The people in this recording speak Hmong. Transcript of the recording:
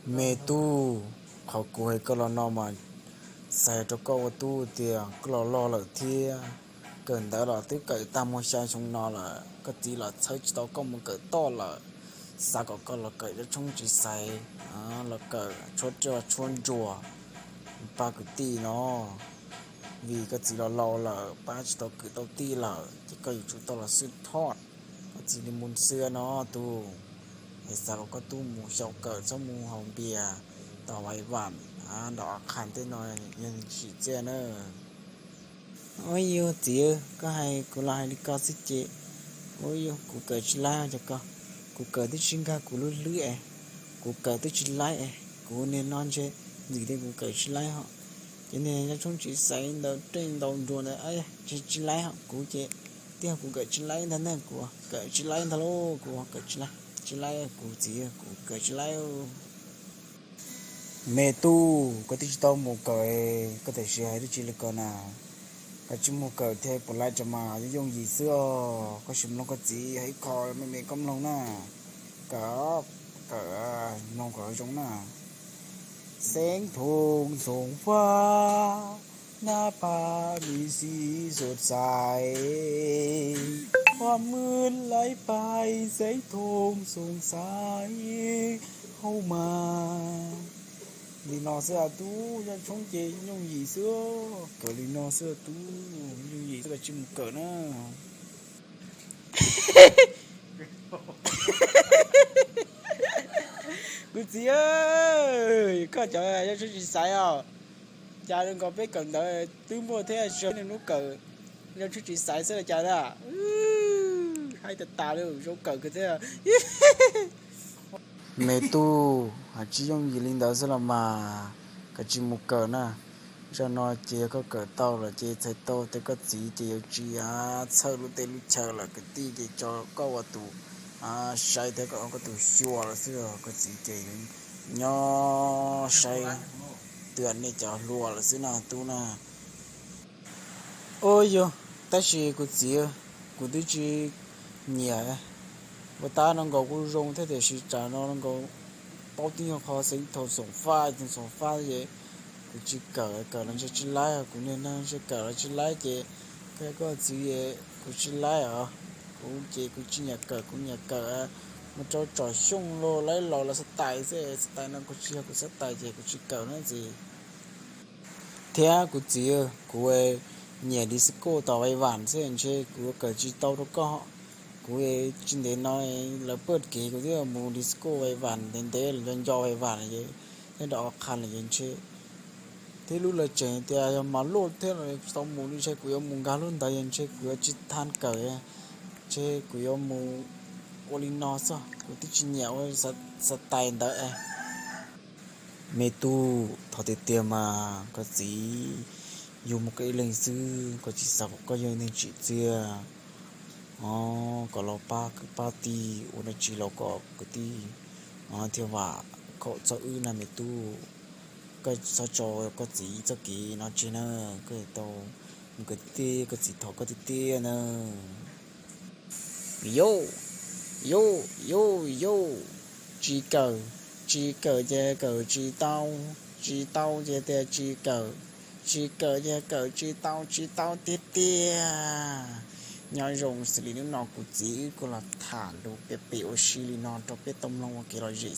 Me tub, qhov kuv hais koj los no mas xav rau koj ua tub tias koj los loj lawm thiab, kawm ntawv los twb kawm tag muaj xya xyoo no lawm, koj txiv los txhawb tsis tau koj mus kawm toj lawm. Xav kom koj los kawm cov tshoob tsis xaiv, los kawm tshuab roj tshuab ntsuag, pab kwv tij no, vim koj txiv los laus lawm pab tsis tau kwv tau tij lawm ces koj yuav tsum tau los xwb thoj. Koj txiv li mus xwb no tub, es xav kom koj tub mus xyaum kawm txhob mus haus npias, tom vais vam, nram qhas tej no yog tsim txiaj na. Ua yog txiv, koj hais kuv los hais li ko xwb ces, ua yog kuv kawm tsis laib os cov ko. Kuv kawm twb tsis nkag kuv lub hlwb es, kuv kawm twb tsis laib es, kuv niag no ntshe ntxim tias kuv kawm tsis laib hos. Ces niag cov tshoob tsis xaiv ntaus roj ntaus ntsuag ntawd tsis laib hos kuv ces, tiag kuv kawm tsis laib ntag na, kuv kawm tsis laib ntag lauj, kuv kawm tsis laib, tsis laib kuv txiv, kuv kawm tsis laib. Me tub, koj twb tsis tau mus kawm, koj tam sim hais twb tsis li ko na. Koj tsis mus kawm thiab puas laib tso mas yooj yooj yim xwb os, koj sim mloog koj txiv hais ib qho me me koj mloog na. Kawm, kawm, mloog kom zoo na. Xeeb thooj xoom faj, nab paj mis xis sot xais, huab mwb laib pais xeeb thooj xoom xais hauv mas. Li no xwb tub, zaj tshoob ces yooj yim xwb, kawm li no xwb tub, yooj yim xwb koj tsis mus kawm na. Kuv txiv, koj cov zaj tshoob tsis xaiv os, cas zoo nkaus peb kawm ntawv twb muaj thiab, zoo nws lub kawm zaj tshoob tsis xaiv xwb los cas na. Haib tas tas li, zoo kawm kawg thiab. Me tub, hais tsis yooj yim li ntawd xwb los mas, koj tsis mus kawm na. Zaj no ces yog koj kawm tau lawm ces txhais tau tias koj txiv ces yuav tsis txhawj lub teb lub chaw lawm, kwv tij ces tso koj ua tus saib thiab koj ua koj tus xyuas lawm xwb, koj txiv ces yuav nyob saib twj ywm nej cov hluas lawm xwb na tub na. Ua yog, tab sis kuv txiv, kuv twb tsis nyiam, ua tab no nkaus kuj zoo thiab tiam sis tsam no nkaus paub tib nyuag qho xeeb thooj xoom faj, thooj xoom faj ces kuv tsis kawm, kawm los ntshe tsis laib, kuv niag neeg ntshe kawm los tsis laib ces, koj txiv, kuv tsis laib os. Kuv ces kuv tsis nyiam kawm, kuv nyiam kawm mus rau tsom xyooj los laib los los xav tais xwb, xav tais no kuv tsis yog kuv xav tais ces kuv tsis kawm na txiv. Thiab kuv txiv, kuv nyiam disco tom vais vam xwb ntshe kuv yuav kawm tsis tau rau koj. Kuv tsis ntev no lawv paj kev kuv twb mus disco vais vam ntev ntev los nco nco vais vam lawm, nyob rau qhov qhas lawm ces ntshe thiab lub lawv tseem tias yog mas luaj thiab los tsis tau mus li, ntshe kuv yuav mus nkag lub ntawd es ntshe kuv yuav tsis tau kawm, ntshe kuv yuav mus ua li no xwb, kuv twb tsis nyiam ua xav tais ntawd. Me tub, thov tiag tiag mas koj txiv yug muaj koj ib leeg xwb, koj txiv xav kom koj yog neeg tsim txiaj, o, kom los pab kwv pab tij ua dab tsi los kom kwv tij thiaj vam khom txog wb na me tub. Koj txhob tso koj txiv txoj kev no tseg na, koj tau mus kawm tiag, koj txiv thov koj tiag tiag na. Yauj, yauj, yauj, yauj, tsis kawm, tsis kawm ces kawm tsis tau, tsis tau ces tias tsis kawm, tsis kawm ces kawm tsis tau, tsis tau tiag tiag. Nyob zoo xws li hnub no kuv txiv wb kuj los tham lus piav pem ua si li no rau peb tau mloog ua kev lom zem